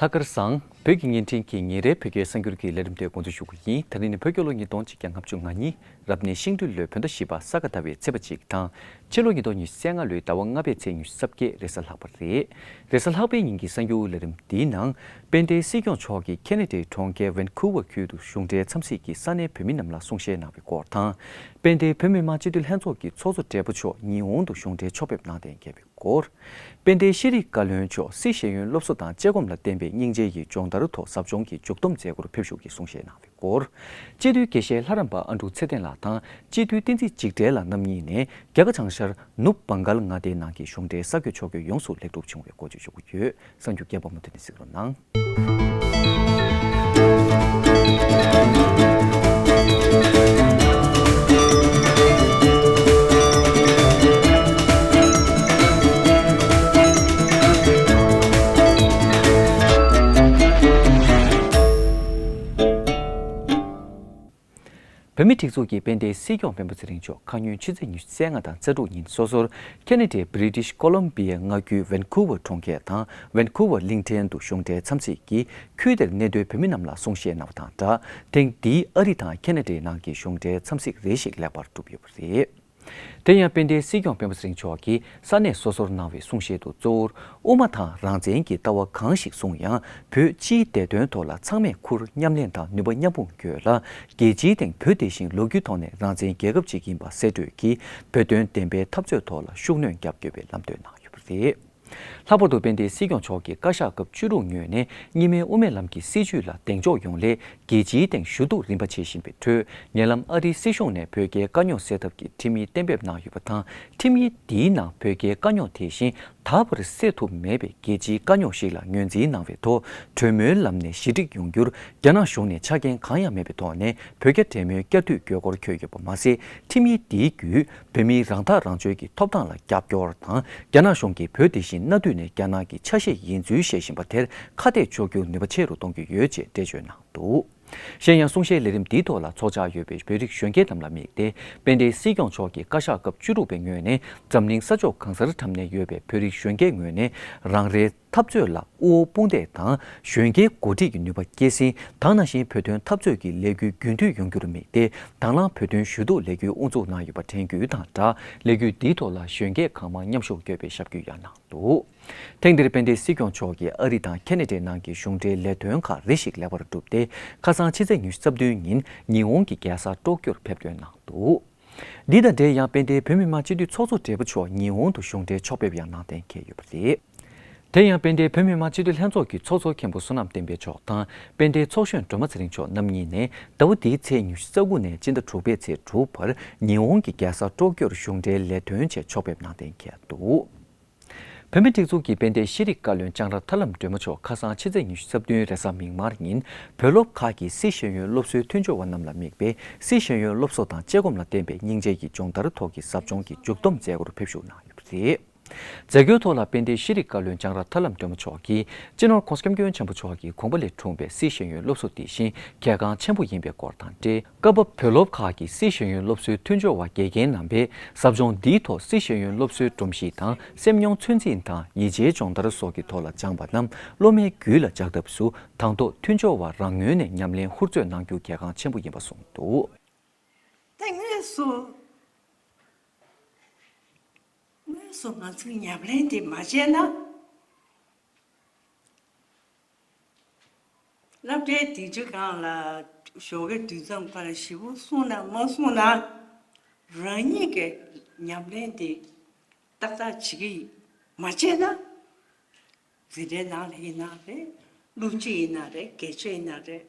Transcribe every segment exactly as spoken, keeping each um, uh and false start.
ལྷག་དཀར་བཟང་། བོད་ཀྱི་བརྙན་འཕྲིན་གྱི་ཉིན་རེའི་བོད་སྐད་གསར་འགྱུར་གྱི་ལས་རིམ་དེ་འགོ་འཛུགས་ཞུ་གི་ཡིན། ད་རིང་ནི་བོད་རྒྱལ་ལོ་ཉིས་སྟོང་ཆིག་བརྒྱ་ལྔ་བཅུ་ང་གཉིས། རབ་གནས་ཤིང་སྦྲུལ་ལོའི་བོད་ཟླ་བཞི་པ་ས་ག་ཟླ་བའི་ཚེས་པ་གཅིག་དང་། ཕྱི་ལོ་ཉིས་སྟོང་ཉི་ཤུ་རྩ་ལྔ་ལོའི་ཟླ་བ་ལྔ་པའི་ཚེས་ཉི་ཤུ་རྩ་བརྒྱད་རེས་གཟའ་ལྷག་པ་རེད། རེས་གཟའ་ལྷག་པའི་ཉིན་གྱི་གསར་འགྱུར་ལས་རིམ་འདིའི་ནང་། དཔལ་ལྡན་སྲིད་སྐྱོང་མཆོག་གིས་ཁེ་ན་ཌའི་གྲོང་ཁྱེར་ཝན་ཁུ་ཝར་ཁུལ་དུ་གཞུང་འབྲེལ་འཚམས་གཟིགས་ཀྱིས་ས་གནས་བོད་མི་རྣམས་ལ་གསུང་བཤད་གནང་བའི་སྐོར་དང་། དཔལ་ལྡན་བོད་མི་མང་སྤྱི་འཐུས་ལྷན་ཚོགས་ཀྱི་ཚོགས་གཙོ་སྦྲེལ་པོ་མཆོག་ཉི་ཧོང་དུ་གཞུང་འབྲེལ་ཕྱོགས་ཕེབས་གནང་གཏན་འཁེལ་བའི་སྐོར། དཔལ་ལྡན་ཤེས་རིག་བཀའ་བློན་མཆོག་སྲིད་ཤེས་ཡོན་སློབ་གསོ་དང་དཔྱད་སྒོམ་ལ་བརྟེན་པའི་སྙིང་རྗེ་ཡི་སྦྱོང་བརྡར་ཐོག་ཟབ་སྦྱོང་གི་མཇུག་བསྡོམས་མཛད་སྒོར་ཕེབས་བཞུགས་ཀྱིས་གསུང་བཤད་གནང་བའི་སྐོར། སྤྱི་འཐུས་དགེ་བཤེས་ལྷ་རམས་པ་ཨ་འབྲུག་ཚེ་བརྟན་ལགས་དང་སྤྱི་འཐུས་བསྟན་འཛིན་འཇིགས་བྲལ་ལགས་རྣམ་གཉིས་ནས་རྒྱ་གར་བྱང་ཤར་ནུབ་བྷང་གལ་མངའ་སྡེའི་ནང་གི་གཞུང་འབྲེལ་ས་བགོས་ཕྱོགས་བསྐྱོད་ཡོངས་སུ་ལེགས་གྲུབ་བྱུང་བའི་སྐོར་བརྗོད་ཞུ་རྒྱུ་ཡོད། གསར་འགྱུར་རྒྱས་པ་མུ་མཐུད་ནས་གཟིགས་རོགས་གནང་། བོད་མིའི་སྒྲིག་འཛུགས་ཀྱི་དཔལ་ལྡན་སྲིད་སྐྱོང་སྤེན་པ་ཚེ་རིང་མཆོག་ཁ་ཉིན་ཕྱི་ཚེས་ཉི་ཤུ་རྩ་ལྔ་དང་རྩ་དྲུག་ཉིན་སོ་སོར་ཁེ་ན་ཌའི་British Columbia་མངའ་ཁུལ་ཝན་ཁུ་ཝར་གྲོང་ཁྱེར་དང་ཝན་ཁུ་ཝར་གླིང་ཕྲན་དུ་གཞུང་འབྲེལ་འཚམས་གཟིགས་ཀྱིས་ཁུལ་དེར་གནས་སྡོད་བོད་མི་རྣམས་ལ་གསུང་བཤད་གནང་བ་དང་སྦྲགས། ཐེངས་འདིའི་ཨ་རི་དང་ཁེ་ན་ཌའི་ནང་གི་གཞུང་འབྲེལ་འཚམས་གཟིགས་རེ་ཞིག་ལེགས་པར་གྲུབ་ཡོད་པ་རེད། དེ་ཡང་དཔལ་ལྡན་སྲིད་སྐྱོང་སྤེན་པ་ཚེ་རིང་མཆོག་གིས་ས་གནས་སོ་སོར་གནང་བའི་གསུང་བཤད་དུ་གཙོ་བོར་དབུ་མ་དང་རང་བཙན་གྱི་ལྟ་བ་གང་ཞིག་བཟུང་ཡང་བོད་སྤྱིའི་བདེ་དོན་ཐོག་ལ་ཚང་མས་ཁུར་མཉམ་ལེན་དང་ནུས་པ་མཉམ་སྤུངས་དགོས་ལ། རྒྱལ་སྤྱིའི་སྟེང་བོད་དེ་བཞིན་ལོ་རྒྱུས་ཐོག་ནས་རང་བཙན་རྒྱལ་ཁབ་ཅིག་ཡིན་པ་གསལ་སྟོན་གྱིས་བོད་དོན་བདེན་པའི་འཐབ་རྩོད་ཐོག་ལ་ཤུགས་སྣོན་རྒྱག་དགོས་པའི་ལམ་སྟོན་གནང་ཡོད་པ་རེད། ལྷག་པར་དུ་དཔལ་ལྡན་སྲིད་སྐྱོང་མཆོག་གིས་བཀའ་ཤག་སྐབས་བཅུ་དྲུག་ངོས་ནས་གཉིས་སྨན་དབུ་མའི་ལམ་གྱི་སྲིད་བྱུས་ལ་གདེང་འཇོག་ཡོང་སླད་རྒྱལ་སྤྱིའི་སྟེང་ཞུ་གཏུག་རིམ་པ་བྱེད་བཞིན་པའི་ཁྲོད། ཉེ་ལམ་ཨ་རིའི་སྲིད་གཞུང་ནས་བོད་རྒྱའི་དཀའ་རྙོག་སེལ་ཐབས་ཀྱི་ཁྲིམས་ཡིག་གཏན་འབེབས་གནང་ཡོད་པ་དང་། ཁྲིམས་ཡིག་འདིའི་ནང་བོད་རྒྱའི་དཀའ་རྙོག་དེ་བཞིན་ད་བར་སེལ་ཐུབ་མེད་པའི་རྒྱལ་སྤྱིའི་དཀའ་རྙོག་ཞིག་ལ་ངོས་འཛིན་གནང་བའི་ཐོག་གྲོས་མོལ་ལམ་ནས་ཞི་འགྲིག་ཡོང་རྒྱུར་རྒྱ་ནག་གཞུང་ནས་ཆ་རྐྱེན་གང་ཡང་མེད་པའི་ཐོག་ནས་བོད་རྒྱ་གྲོས་མོལ་བསྐྱར་མཐུད་དགོས་སྐོར་འཁོད་ཡོད་པ་མ་ཟད། ཁྲིམས་ཡིག་འདིའི་བརྒྱུད། བོད་མིའི་རང་ཐག་རང་གཅོད་ཀྱི་ཐོབ་ཐང་ལ་རྒྱབ་སྐྱོར་དང་། རྒྱ་ནག་གཞུང་གིས་བོད་དེ་བཞིན་གནའ་དུས་ནས་རྒྱ་ནག་གི་ཆ་ཤས་ཡིན་ཚུལ་བཤད་བཞིན་པ་དེར་ཁ་གཏད་གཅོག་རྒྱུར་ནུས་པ་ཆེ་རུ་གཏོང་རྒྱུ་ཡོད་ཅེས་འགྲེལ་བརྗོད་གནང་འདུག། གཞན་ཡང་གསུང་བཤད་ལས་རིམ་འདིའི་ཐོག་ལ་ཚོགས་བཅར་ཡོད་པའི་བོད་རིགས་གཞོན་སྐྱེས་རྣམས་ལ་དམིགས་ཏེ། དཔལ་ལྡན་སྲིད་སྐྱོང་མཆོག་གིས་བཀའ་ཤག་སྐབས་བཅུ་དྲུག་པའི་ངོས་ནས་འཛམ་གླིང་ས་ཕྱོགས་གང་སར་འཁྲབ་གནས་ཡོད་པའི་བོད་རིགས་གཞོན་སྐྱེས་ངོས་ནས་རང་རེའི་འཐབ་རྩོད་ལ་དབུ་བོ་དཔུང་འདེགས་དང་། གཞོན་སྐྱེས་འགོ་ཁྲིད་ཀྱི་ནུས་པ་སྐྱེད་སྲིང་། དེ་ནང་བཞིན་བོད་དོན་འཐབ་རྩོད་ཀྱི་ལས་འགུལ་རྒྱུན་མཐུད་ཡོང་རྒྱུར་དམིགས་ཏེ། དང་བླངས་བོད་དོན་ཞུ་གཏུག་ལས་འགུལ་དབུ་འཛུགས་གནང་ཡོད་པ་དྲན་སྐུལ་དང་སྦྲགས། ལས་འགུལ་འདིའི་ཐོག་ལ་གཞོན་སྐྱེས་གང་མང་མཉམ་ཞུགས་དགོས་པའི་ཞབས་སྐུལ་ཡང་གནང་འདུག། ཐེངས་འདིར་དཔལ་ལྡན་སྲིད་སྐྱོང་མཆོག་གིས་ཨ་རི་དང་ཁེ་ན་ཌའི་ནང་གི་གཞུང་འབྲེལ་ལས་དོན་ཁག་རེ་ཞིག་ལེགས་པར་གྲུབ་སྟེ། ཁ་སང་ཕྱི་ཚེས་ཉི་ཤུ་རྩ་བདུན་ཉིན་ཉི་ཧོང་གི་རྒྱལ་ས་ཏོག་ཀྱོར་ཕེབས་ཐོན་གནང་འདུག། འདི་དང་འབྲེལ་ཡང་དཔལ་ལྡན་བོད་མི་མང་སྤྱི་འཐུས་ཚོགས་གཙོ་སྦྲེལ་པོ་མཆོག་ཉི་ཧོང་དུ་གཞུང་འབྲེལ་ཕྱོགས་ཕེབས་ཡང་གནང་གཏན་འཁེལ་ཡོད་པ་རེད། དེ་ཡང་དཔལ་ལྡན་བོད་མི་མང་སྤྱི་འཐུས་ལྷན་ཚོགས་ཀྱི་ཚོགས་གཙོ་མཁན་པོ་བསོད་ནམས་བསྟན་འཕེལ་མཆོག་དང་དཔལ་ལྡན་ཚོགས་གཞོན་སྒྲོལ་མ་ཚེ་རིང་མཆོག་རྣམ་གཉིས་ནས་ཟླ་བ་འདིའི་ཚེས་ཉི་ཤུ་རྩ་དགུ་ནས་སྤྱི་ཟླ་དྲུག་པའི་ཚེས་དྲུག་བར་ཉི་ཧོང་གི་རྒྱལ་ས་ཏོག་ཀྱོར་གཞུང་འབྲེལ་ལས་དོན་ཆེད་ཕྱོགས་ཕེབས་གནང་གཏན་འཁེལ་འདུག། བོད་མིའི་སྒྲིག་འཛུགས་ཀྱི་དཔལ་ལྡན་ཤེས་རིག་བཀའ་བློན་ལྕང་ར་ཐར་ལམ་སྒྲོལ་མ་མཆོག་ཁ་སང་ཕྱི་ཚེས་ཉི་ཤུ་རྩ་བདུན་རེས་གཟའ་མིག་དམར་ཉིན་བོད་སློབ་ཁག་གི་སྲིད་ཤེས་ཡོན་སློབ་གསོའི་མཐུན་སྦྱོར་བ་རྣམས་ལ་དམིགས་པའི་སྲིད་ཤེས་ཡོན་སློབ་གསོ་དང་དཔྱད་སྒོམ་ལ་བརྟེན་པའི་སྙིང་རྗེ་ཡི་སྦྱོང་བརྡར་ཐོག་གི་ཟབ་སྦྱོང་གི་མཇུག་བསྡོམས་མཛད་སྒོར་ཕེབས་བཞུགས་གནང་ཡོད་པ་རེད། མཛད་སྒོའི་ཐོག་ལ་དཔལ་ལྡན་ཤེས་རིག་བཀའ་བློན་ལྕང་ར་ཐར་ལམ་སྒྲོལ་མ་མཆོག་གིས་སྤྱི་ནོར་༸གོང་ས་༸སྐྱབས་མགོན་ཆེན་པོ་མཆོག་གི་དགོངས་པ་ལས་འཁྲུངས་པའི་སྲིད་ཤེས་ཡོན་སློབ་གསོ་དེ་བཞིན་གལ་འགངས་ཆེན་པོ་ཡིན་པའི་སྐོར་དང་འབྲེལ། སྐབས་བབ་བོད་སློབ་ཁག་གི་སྲིད་ཤེས་ཡོན་སློབ་གསོའི་མཐུན་སྦྱོར་བ་དགེ་རྒན་རྣམ་པས་ཟབ་སྦྱོང་འདིའི་ཐོག་སྲིད་ཤེས་ཡོན་སློབ་གསོའི་སྒྲོམ་གཞི་དང་སེམས་མྱོང་ཚོད་འཛིན་དང་ཡིད་ཆེས་སྦྱོང་བརྡར་སོགས་ཀྱི་ཐོག་ལ་སྦྱངས་པ་རྣམས་སློབ་མའི་རྒྱུད་ལ་འཇགས་ཐབས་སུ་དང་ཐོག་མཐུན་སྦྱོར་བ་རང་ངོས་ནས་ཉམས་ལེན་ཧུར་བརྩོན་གནང་རྒྱུ་གལ་འགངས་ཆེན་པོ་ཡིན་པ་གསུངས་འདུག། ད་དངོས་སུ། དངོས་སུ་ང་ཚོས་ཉམས་ལེན་དེ་མ་བྱས་ན། སློབ་གྲྭའི་དུས་ཚོད་སྒང་ལ་ཞོགས་ཀའི་དུས་མཚམས་ཁ་ལ་ཞེ་པོ་སོང་ན་མ་སོང་ན། རང་ཉིད་ཀྱི་ཉམས་ལེན་དེ་ཏག་ཏག་བྱེད་ཀྱི་མ་བྱས་ན། འཛིན་གྲྭའི་ནང་ལ་ཡིན་ན་རེད། སློབ་སྤྱི་ཡིན་ན་རེད། དགེ་ཆོས་ཡིན་ན་རེད།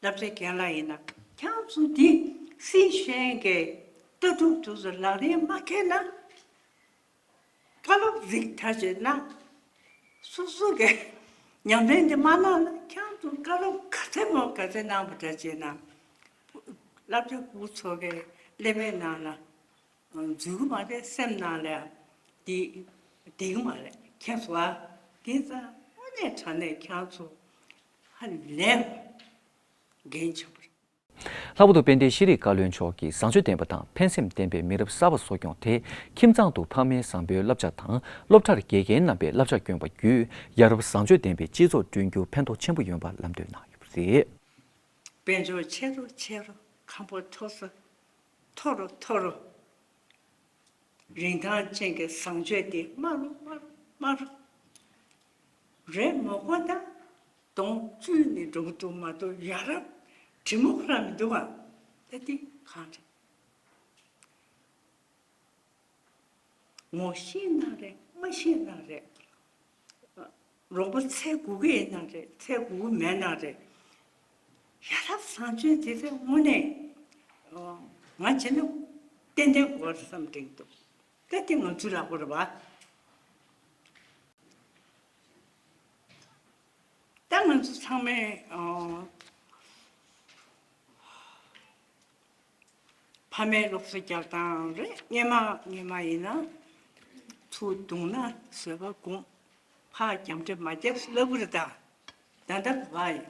སློབ་གྲྭའི་རྒན་ལགས་ཡིན་ན། ཁྱེད་ཚོ་འདི་སྲིད་གཞུང་གི་ལྟ་གྲུབ་དེ་ཚོ་ལག་ལེན་མ་འཁེལ་ན། བཀའ་སློབ་རིགས་ཐག་བཅད་ན། སོ་སོ་གི་ཉམས་ལེན་དེ་མ་གནང་ན། ཁྱེད་ཚོ་བཀའ་སློབ་ག་ཚད་མང་ག་ཚད་གནང་བ་འདྲ་བྱས་ན། སློབ་གྲྭ་ཕྲུ་གུ་ཚོ་གི་ཀླད་པའི་ནང་ལ་འཛུལ་གི་མ་རེད། སེམས་ནང་ལ་དེ་བསྡད་གི་མ་རེད། ཁྱེད་ཚོ་ཨ་དེ་ཙང་དངོས་གནས་དྲང་གནས་ཁྱེད་ཚོ་ཧ་ལས་འགན་ཆེན་པོ་རེད། ལྷག་པར་དུ་དཔལ་ལྡན་ཤེས་རིག་བཀའ་བློན་མཆོག་གིས་བཟང་སྤྱོད་ལྡན་པ་དང་ཕན་སེམས་ལྡན་པའི་མི་རབས་གསར་པ་གསོ་སྐྱོང་དེ་ཁྱིམ་ཚང་དུ་ཕ་མའི་བཟང་པོའི་བསླབ་བྱ་དང་སློབ་གྲྭར་དགེ་རྒན་རྣམ་པས་བསླབ་བྱ་བསྐྱོན་པ་བརྒྱུད་ཡ་རབས་བཟང་སྤྱོད་ལྡན་པའི་སྤྱི་ཚོགས་བསྐྲུན་རྒྱུར་ཕན་ཐོགས་ཆེན་པོ་ཡོང་བ་ལམ་སྟོན་གནང་ཡོད་པ་རེད། དཔལ་འབྱོར་ཆེ་རུ་ཆེ་རུ། ཁང་པ་མཐོ་ས་མཐོ་རུ་མཐོ་རུ། རིན་ཐང་ཅན་གྱི་བཟང་སྤྱོད་དེ་དམའ་རུ་དམའ་རུ་དམའ་རུ། རེད་མོ་གོ་ད། གདོང་བཅུད་ནས་འགྲོ་གི་འདུག་མ་གཏོགས་ཡ་རབས་འབྲི་མོ་ཁོ་རང་མི་འདུག་ག་ད་འདི་གང་རེད། ངོ་ཤེས་ན་རེད་མ་ཤེས་ན་རེད། རོགས་པ་ཚད་དགོས་ཀྱི་ཡིན་ན་རེད་ཚད་དགོས་ཀྱི་མེད་ན་རེད། ཡ་རབས་བཟང་སྤྱོད་དེ་ཚོ་དངོས་གནས་ང་བྱས་ན་ཏན་ཏན་དགོས་བསམ་དྲན་འདུག་ད་དེ་ང་ཚོའི་ལག་པ་རེད་བ། ད་ང་ཚོ་ཚང་མས་ཨ། ཕ་མའི་སློབ་གསོ་རྒྱག་སྟངས་རེད། སྔས་མ་སྔས་མ་ཡིན་ན་ཚུར་བརྡུངས་ན་བཟོད་པ་སྒོམ། ཕར་རྒྱབ་འདྲེ་མ་རྒྱབ་ལབ་གི་རེད་ད། ད་ལྟ་བ་ཡིན།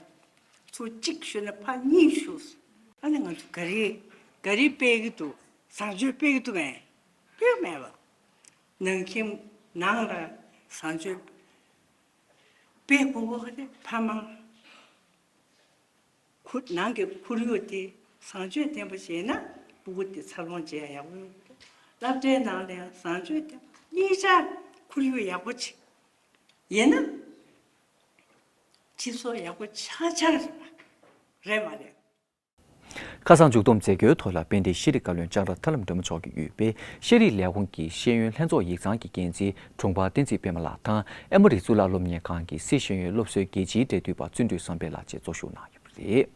ཚུར་གཅིག་གཞུ་ན་ཕར་གཉིས་གཞུ། ཨ་ནི་ང་ཚོ་ག་རེ་ག་རེ་སྤེལ་གི་འདུག་བཟང་སྤྱོད་སྤེལ་གི་འདུག་མེད། སྤེལ་མེད་པ། ནང་ཁྱིམ་ནང་ལ་བཟང་སྤྱོད་སྤེལ་དགོས་གོ་རེད་ཕ་མ། ཁུ་ནང་གི་ཁོར་ཡུག་དེ་བཟང་སྤྱོད་ལྡན་པ་བྱས་ན་སྤུ་གུ་དེ་འཚར་ལོངས་བྱེད་ཡག་ཡག་པོ་ཡོང་གི་རེད། སློབ་གྲྭའི་ནང་ལ་ཡང་བཟང་སྤྱོད་ལྡན་པ་གཉིས་ཆར་ཁོར་ཡུག་ཡག་པོ་བྱེད་ཡིན་ན་སྤྱི་ཚོགས་ཡག་པོ་ཆགས་ཆགས་རེད་པ། རེད་མ་རེད། ཁ་སང་མཇུག་བསྡོམས་མཛད་སྒོའི་ཐོག་ལ་དཔལ་ལྡན་ཤེས་རིག་བཀའ་བློན་ལྕང་ར་ཐར་ལམ་སྒྲོལ་མ་མཆོག་གིས་དབུས་པའི་ཤེས་རིག་ལས་ཁུངས་ཀྱི་ཤེས་ཡོན་ལྷན་ཚོགས་ཡིག་ཚང་གི་འགན་འཛིན་དྲུང་འཕར་བསྟན་འཛིན་པད་མ་ལགས་དང་ཨེ་མོ་རི་གཙུག་ལག་སློབ་གཉེར་ཁང་གི་སིལ་ཤེས་ཡོན་སློབ་གསོའི་རྒྱལ་སྤྱིའི་འབྲེལ་མཐུད་པ་བརྩོན་འགྲུས་བསམ་འཕེལ་ལགས་བཅས་གཙོ་བཞུགས་གནང་ཡོད་པ་རེད།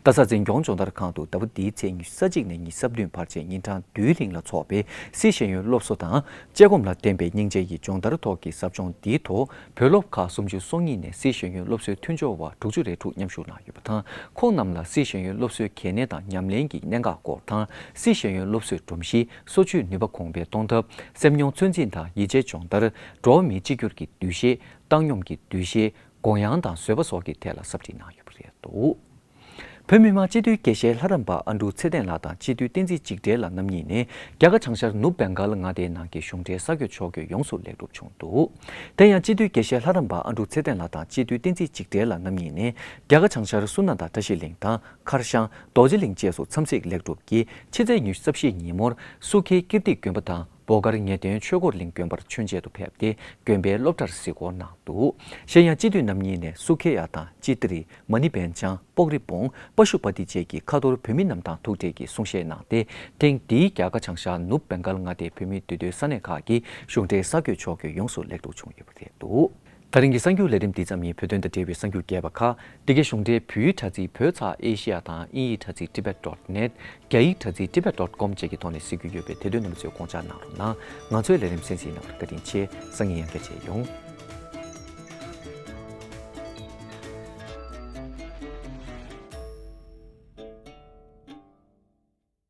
རྡ་ས་འཛིན་སྐྱོང་སྦྱོང་བརྡར་ཁང་དུ་ཟླ་བ་འདིའི་ཚེས་ཉི་ཤུ་རྩ་གཅིག་ནས་ཉི་ཤུ་རྩ་བདུན་བར་བཅས་ཉིན་གྲངས་བདུན་རིང་ལ་འཚོགས་པའི་སིལ་ཤེས་ཡོན་སློབ་གསོ་དང་། དཔྱད་སྒོམ་ལ་བརྟེན་པའི་སྙིང་རྗེ་ཡི་སྦྱོང་བརྡར་ཐོག་གི་ཟབ་སྦྱོང་འདིའི་ཐོག་བོད་སློབ་ཁག་སུམ་ཅུ་སོ་གཉིས་ནས་སིལ་ཤེས་ཡོན་སློབ་གསོའི་མཐུན་སྦྱོར་བ་དྲུག་ཅུ་རེ་དྲུག་མཉམ་ཞུགས་གནང་ཡོད་པ་དང་། ཁོང་རྣམས་ལ་སིལ་ཤེས་ཡོན་སློབ་གསོའི་གལ་གནད་དང་ཉམས་ལེན་གྱི་གནད་འགག་སྐོར་དང་། སིལ་ཤེས་ཡོན་སློབ་གསོའི་སྒྲོམ་གཞི། གསོ་བཅོས་ནུས་པ་གོང་འཕེལ་གཏོང་ཐབས། སེམས་མྱོང་ཚོད་འཛིན་དང་ཡིད་ཆེས་སྦྱོང་བརྡར། འགྲོ་བ་མིའི་གཅིག་གྱུར་གྱི་འདུ་ཤེས། བཏང་སྙོམས་ཀྱི་འདུ་ཤེས། དགོས་ཡངས་དང་བཟོད་པ་སོགས་ཀྱི་ཐད་ལ་ཟབ་ཁྲིད་གནང་ཡོད་པ་རེད་འདུག་བོད་མི་མང་སྤྱི་འཐུས་དགེ་བཤེས་ལྷ་རམས་པ་ཨ་འབྲུག་ཚེ་བརྟན་ལགས་དང་སྤྱི་འཐུས་བསྟན་འཛིན་འཇིགས་བྲལ་ལགས་རྣམ་གཉིས་ནས་རྒྱ་གར་བྱང་ཤར་ནུབ་བེང་གལ་མངའ་སྡེའི་ནང་གི་གཞུང་འབྲེལ་གསར་འགོད་ཕྱོགས་བསྐྱོད་ཡོངས་སུ་ལེགས་གྲུབ་བྱུང་འདུག་དེ་ཡང་སྤྱི་འཐུས་དགེ་བཤེས་ལྷ་རམས་པ་ཨ་འབྲུག་ཚེ་བརྟན་ལགས་དང་སྤྱི་འཐུས་བསྟན་འཛིན་འཇིགས་བྲལ་ལགས་རྣམ་གཉིས་ནས་རྒྱ་གར་བྱང་ཤར་སུ་ནན་ད་བཀྲ་ཤིས་གླིང་དང་མཁར་བྱང་རྡོ་རྗེ་གླིང་བཅས་སུ་འཚམས་གཟིགས་ལེགས་གྲུབ་ཀྱིས་ཕྱི་ཚེས་ཉི་ཤུ་རྩ་བཞིའི་ཉིན་མོར་སུ་ཁེ་ཀིརྟི་དགོན་པ་དང་བོ་གར་ངེས་དོན་ཆོས་འཁོར་གླིང་དགོན་པར་མཆོད་མཇལ་དུ་ཕེབས་ཏེ་དགོན་པའི་སློབ་གྲྭར་གཟིགས་སྐོར་གནང་འདུག་གཞན་ཡང་སྤྱི་འཐུས་རྣམ་གཉིས་ནས་སུ་ཁེ་ཡ་དང་ཅི་ཏི་རི། མ་ཎི་བན་ཅང་། པོག་རི་བོང་། པ་ཤུ་པ་ཏི་བཅས་ཀྱི་ཁ་ཐོར་བོད་མི་རྣམས་དང་ཐུག་འཕྲད་ཀྱིས་གསུང་བཤད་གནང་སྟེ། ཐེངས་འདིའི་རྒྱ་གར་བྱང་ཤར་ནུབ་བེང་གལ་མངའ་སྡེའི་བོད་མིའི་འདུས་སྡོད་ས་གནས་ཁག་གི་གཞུང་འབྲེལ་གསར་འགོད་ཕྱོགས་བསྐྱོད་ཡོངས་སུ་ལེགས་གྲུབ་བྱུང་ཡོད་པ་རེད་འདུག་ད་རིང་གི་གསར་འགྱུར་ལས་རིམ་འདི་ཙམ་ཡིན། བོད་དོན་དང་འབྲེལ་བའི་གསར་འགྱུར་རྒྱས་པ་ཁག་འདི་གའི་གཞུང་འབྲེལ་བོད་ཡིག་དྲ་ཚིགས་བོད་ཚགས་ཨེ་ཤི་ཡ་དང་དབྱིན་ཡིག་དྲ་ཚིགས་tibet dot net། རྒྱ་ཡིག་དྲ་ཚིགས་tibet dot com་བཅས་ཀྱི་ཐོག་ནས་གཟིགས་རྒྱུ་ཡོད་པས་དེ་དོན་རྣམ་པ་ཚོས་དགོངས་འཇགས་གནང་རོགས་གནང་། ང་ཚོའི་ལས་རིམ་གསན་གཟིགས་གནང་བར་བཀའ་དྲིན་ཆེ། སང་ཉིན་ཡང་བསྐྱར་མཇལ་ཡོང་།